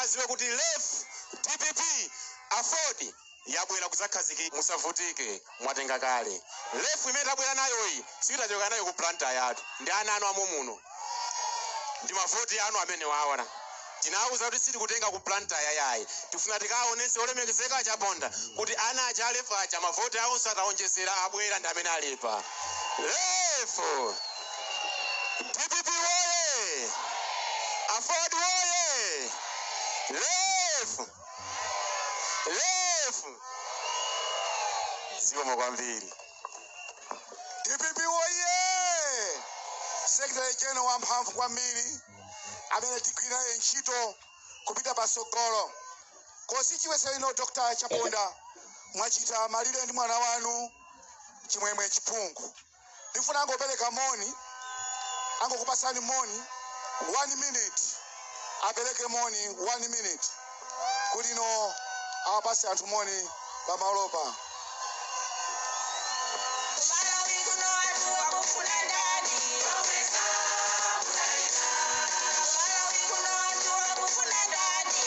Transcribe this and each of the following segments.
Akaziwe kuti LEF, DPP, AFORD yabwera kuzakhazikika. Musavutike, mwatenga kale LEF imene tabwera nayoyi. Sitachoka nayo ku Blantyre yathu, ndi ana anu amo muno, ndi mavoti anu amene waona. Tinawuza kuti sitikutenga ku Blantyre yayi, tifuna tikaonese olemekezeka Chaponda kuti ana aja a LEF aja mavoti awonso ataonjezera abwera ndi amene alipa. LEF, DPP woye! AFORD woye! LEF, LEF! Zikomo kwambiri. DPP woye! Secretary General wamphamvu kwambiri amene tigwira naye ntchito kupita pasogolo. Constituency ino, Dr Chaponda, mwachita malire ndi mwana wanu Chimwemwe Chipungu. Ndifuna angopereka moni, angokupasani moni one minute, apereke moni one minute kuti no awapase anthu moni pamalopa. Malawi kuno anthu akufuna ndani? Malawi kuno anthu akufuna ndani?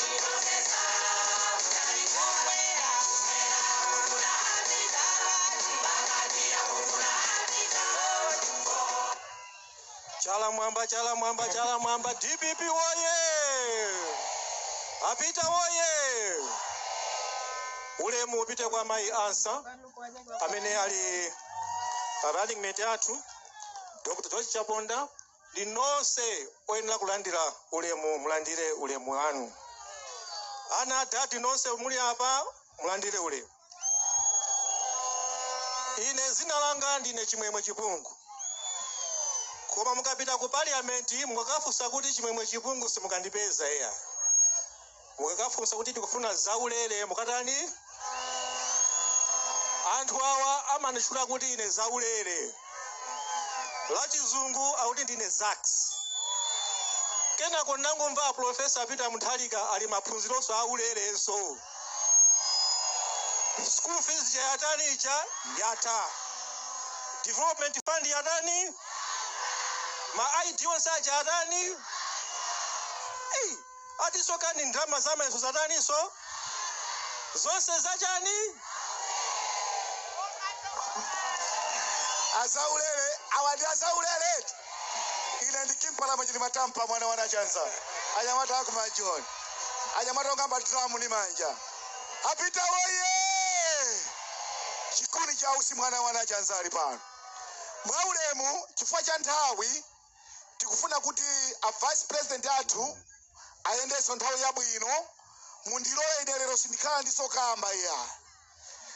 Kumwera pakati, akufuna. Chala mwamba, chala mwamba, chala mwamba! DPP woye! Apita woye! Ulemu upite kwa mayi Ansah amene ali running mate athu, Dr George Chaponda, ndi nonse oyenera kulandira ulemu, mulandire ulemu wanu. Ana adadi nonse muli apa, mulandire ulemu. Ine zina langa ndine Chimwemwe Chipungu, koma mukapita ku parliament mukakafunsa kuti Chimwemwe Chipungu, simukandipeza iya. Mukakafunsa kuti tikufuna zaulere, mukatani? Anthu awa amanditchula kuti ine Zaulere, la Chizungu akuti ndine Zax. Kenako ndangomva Professor Peter Mutharika ali maphunzironso aulerenso, school fees chayatani icha yatha, development fund yatani, ma ID onse aja atani. Ei, atiso kani ndalama zamayeso zataninso, zonse zachani? Azaulere awa, ndi azaulere. Ine ndikimpalama chili matampa mwana wanachanza, anyamata akumajoni, anyamata ongamba dramu ni manja. Apita woye! Chikuni cha usi mwana wanachanza ali pano. Mwaulemu, chifukwa cha nthawi, tikufuna kuti a vice president athu ayendenso nthawi yabwino. Mundilole ine lero sindikhala ndisokamba iya.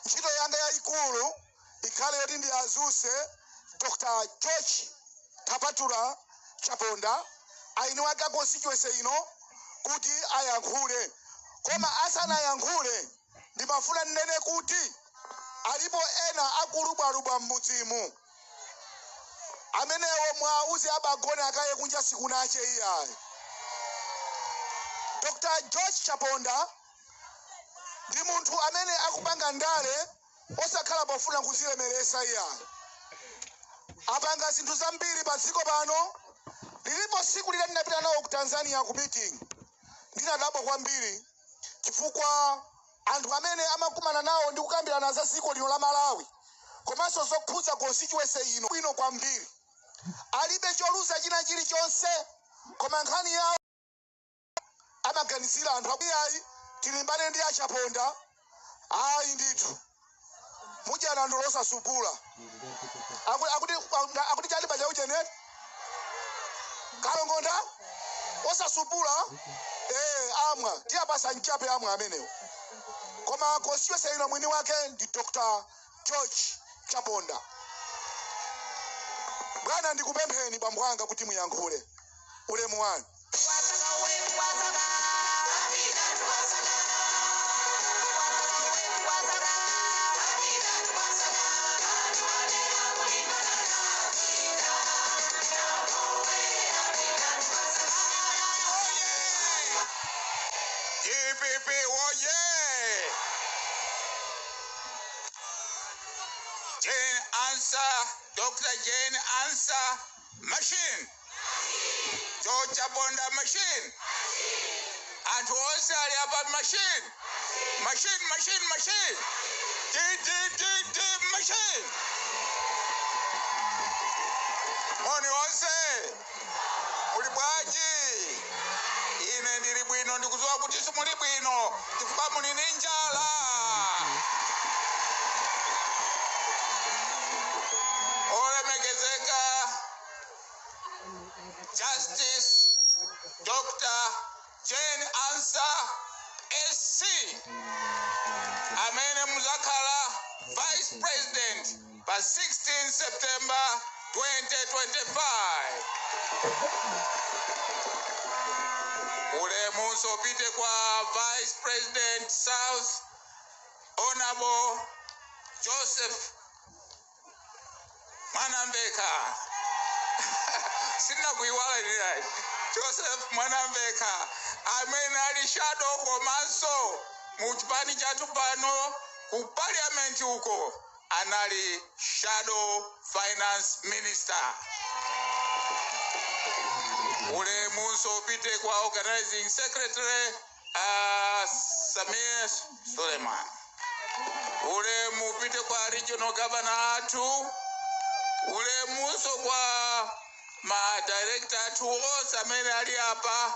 Ntchito yanga yayikulu ikhale yoti ndiazuse Dr George Thapatula Chaponda, aini wake a constituency ino, kuti ayankhule. Koma asanayankhule, ndimafuna nnene kuti alipo ena akulubwalubwa m'mudzimu amenewo, mwauze abagone akaye kunja, sikunache iyayi. Dr George Chaponda ndi munthu amene akupanga ndale osakhala pofuna kuzilemeresa iyayi. Apanga zinthu zambiri pa dziko pano. Lilipo siku lile ndinapita nawo ku Tanzania ku meeting, ndinadabwa kwambiri chifukwa anthu amene amakumana nawo ndi kukambirana za dziko lino la Malawi komanso zokhudza constituency ino bwino kwambiri, alibe choluza china chilichonse, koma nkhani yawo amaganizira anthu. Iyayi, tilimbane ndi aChaponda, ayi ndithu, mudyana ndolosasupula. Akuti chali pacha ucheneti kalongonda osasupula, amwa tiyapasa mchape amwe amenewo. Koma constituency ino mwini wake ndi Dr George Chaponda. Bwana, ndikupempheni bambo anga kuti muyankhule. Ulemu wanu. Wasaka wetu wasaka, Apita wasaka. Wasaka wetu wasaka, Apita wasaka. Katuwanera kulimbana napita, napowe Apita wasaka. DPP woye! Jane Ansah, Dr. Jane Ansah, machine. George Chaponda machine. Anthu onse ali apa, machine, machine, machine, machine, D D D D machine. Moni onse, muli bwanji? Ine ndili bwino. Ndikudziwa kuti simuli bwino chifukwa muli ndi njala. Olemekezeka Justice Dr. Jane Ansah SC, amene muzakhala Vice President pa 16 September 2025, ulemunso upite kwa Vice President South, Honorable Joseph Mwanamveka. Sindinakuiwala linayi, Joseph Mwanamveka, amene ali shadow komanso mu chipani chathu pano ku Parliament uko anali shadow finance minister. Ulemunso upite kwa organizing secretary, Samir Suleiman. Ulemu upite kwa regional governor athu. Ulemunso kwa ma director athu onse amene ali apa,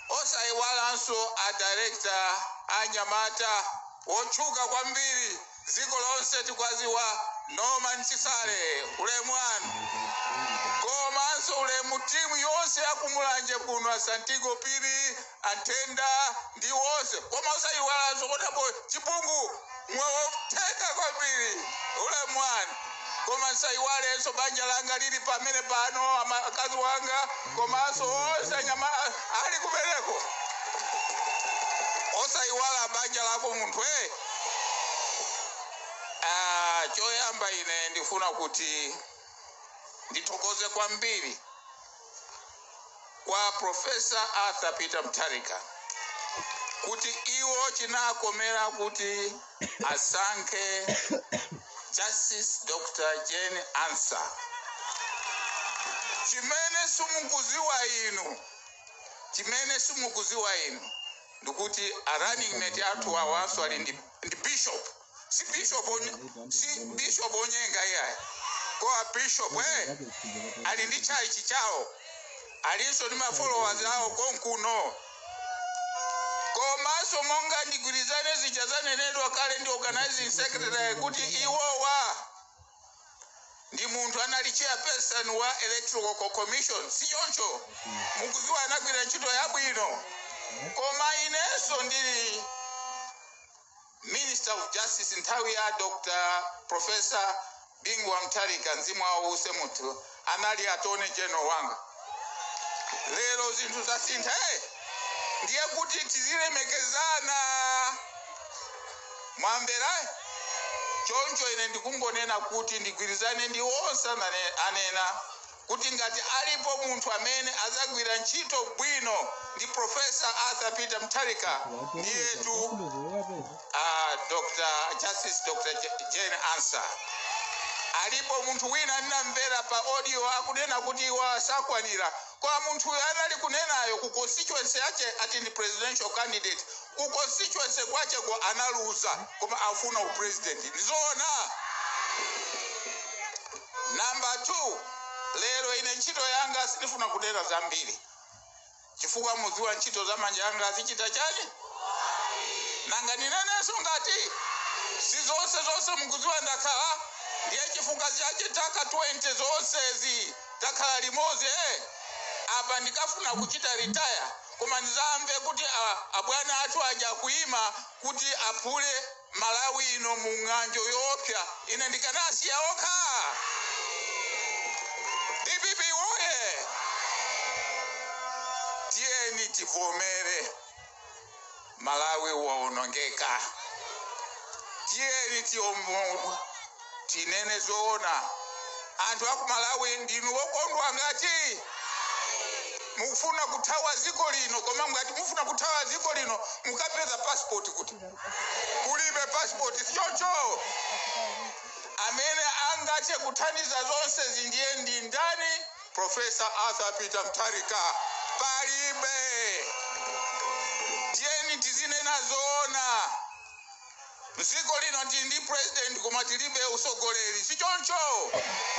osayiwalanso a director anyamata wotchuka kwambiri dziko lonse tikwaziwa, Norman Chisale, ulemu wanu. Komanso ulemu timu yonse yakumulanje kuno, Asantigo Piri, Antenda ndi wonse. Koma osayiwalanso kotapo Chipungu, mwewoteka kwambiri, ulemu wanu. Koma nsayiwalenso banja langa lili pamene pano, akazi wanga komanso onse anyama ali kumeneko. Osayiwala banja lako munthu eh. Ah, choyamba ine ndifuna kuti ndithokoze kwambiri kwa Professor Arthur Peter Mutharika kuti iwo chinakomera kuti asankhe Justice Dr. Jane Ansah. Chimene simukuziwa inu, chimene simukuziwa inu ndikuti a running mate athu awanso ali ndi bishop, si bishop si bishop onyenga iyayi, koa bishop ali ndi church chawo, alinso ndi ma followers awo konkuno. Komanso monga ndigwirizane zija zanenedwa kale ndi organizing secretary kuti iwowa ndi munthu anali chairperson wa Electoral Commission, si choncho? Mukuziwa anagwira ntchito yabwino. Koma inenso ndili Minister of Justice nthawi ya Dr. Professor Bingu wa Mutharika, mzimu wawo use munthu, anali Attorney General wanga. Lero zinthu zasintha, eh? Ndiye kuti tizilemekezana, mwamvera? Choncho ine ndikungonena kuti ndigwirizane ndi onse anena kuti ngati alipo munthu amene azagwira ntchito bwino ndi Professor Arthur Peter Mutharika, ndiyetu Dr. Justice Dr. Jane Ansah. Alipo munthu wina ndinamvera pa audio akunena kuti iwo asakwanira, kwa munthu uyo anali kunenayo ku constituency yache ati ndi presidential candidate, ku constituency kwacheko analuza, koma afuna upresident. Ndizoona? Number 2, lero ine ntchito yanga sindifuna kunena zambiri chifukwa mudziwa ntchito za manja anga zichita chani. Nanga ninenenso ngati si zonse zonse mukudziwa ndakhala ndiye chifukwa chache taka 20 zonsezi takhala limodzi eh. Apa ndikafuna kuchita retire, koma ndizamve kuti abwana athu aja kuima kuti aphule Malawi ino mu ng'anjo yoopsa, ine ndikanasiya okha. DPP woye! Tiyeni tivomere, Malawi waonongeka. Tiyeni tinene zoona. Anthu aku Malawi, ndinu wokondwa ngati mukufuna kuthawa dziko lino? Koma ngati mufuna kuthawa dziko lino, mukapeza passport kuti kulibe passport, sichoncho? Amene angathe kuthandiza zonse zindiye ndi ndani? Professor Arthur Peter Mutharika. Palibe. Tizinena zoona, mdziko lino tili ndi president koma tilibe usogoleri, si choncho?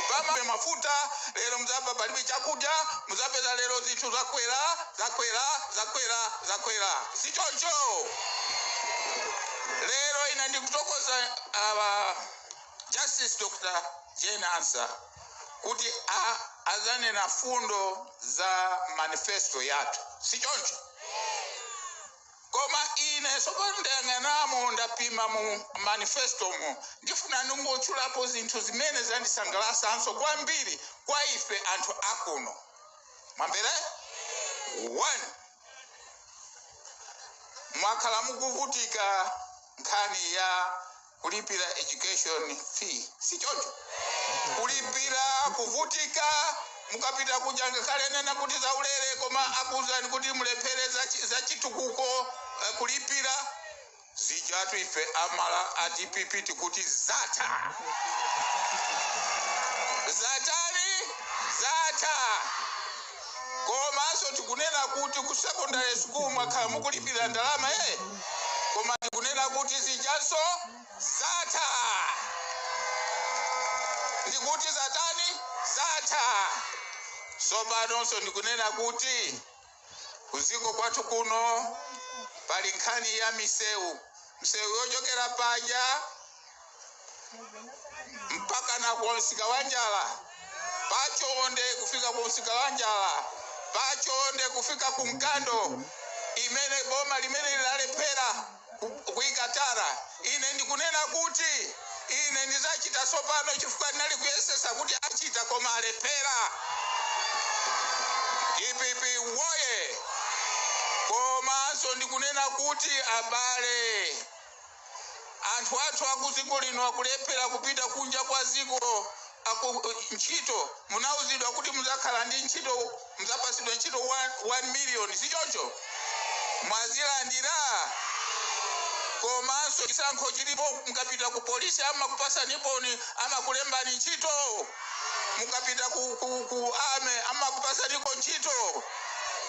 Pama mafuta lero muzapa palibe chakudya, muzapeza lero zinthu zakwera, zakwera, zakwera, zakwera, si choncho? Lero ine ndikutokoza Justice Dr. Jane Ansah kuti azanena fundo za manifesto yathu, si choncho? Koma ine sopano ndayang'anamo, ndapima mu manifesto mu, ndifuna ndingotchulapo zinthu zimene zandisangalatsanso kwambiri kwa ife anthu akuno. Mwamvere? One, mwakhala mukuvutika nkhani ya kulipira education fee, si choncho? Kulipira, kuvutika, mukapita kuja ngakhale nena kuti zaulere, koma akuwuzani kuti mulephere za chitukuko, kulipira zijatu. Ife amala a DPP tikuti zatha. Zatani? Zatha. Komanso tikunena kuti ku secondary school mwakhala mukulipira ndalama, koma tikunena kuti zijanso zatha. Ndikuti zatani? Zatha. Sopanonso ndikunena kuti kuziko kwathu kuno pali nkhani ya misewu, msewu yochokera paja mpaka na ku msika wa Njala, pachonde kufika ku msika wa Njala, pachonde kufika ku Mkando, imene boma limene lilalephera kuyika tara. Ine ndikunena kuti ine ndizachita tsopano, chifukwa ndinali kuyesesa kuti achita koma alephera. DPP woye! Komanso ndikunena kuti abale, anthu athu akuziko lino akulephera kupita kunja kwa ziko aku ntchito. Munauzidwa kuti muzakhala ndi ntchito, muzapasidwa ntchito 1 million, si choncho? Mwazilandira? Komanso chisankho chilipo, mukapita ku polisi amakupasani boni, amakulembani ntchito. Mukapita ku army amakupasaniko ntchito.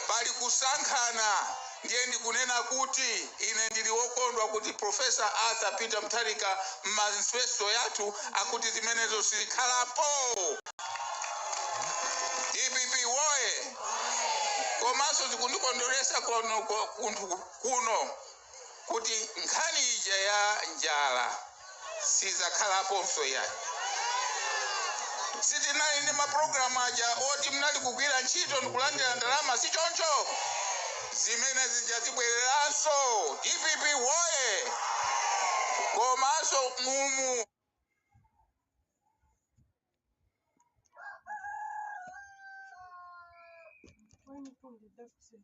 Pali kusankhana. Ndiye ndikunena kuti ine ndili wokondwa kuti Professor Arthur Peter Mutharika mmanifesto yathu akuti zimenezo sizikhalapo. DPP woye! Komanso zikundikondweresa kuno kunthu kuno kuti nkhani ija ya njala sizakhalaponso yayi. Sitinali ndi mapulogalamu aja oti munali kugwira ntchito ndikulandira ndalama, si choncho? Zimene zija zibwereranso. DPP woye! Komanso mumu When you put the deficit.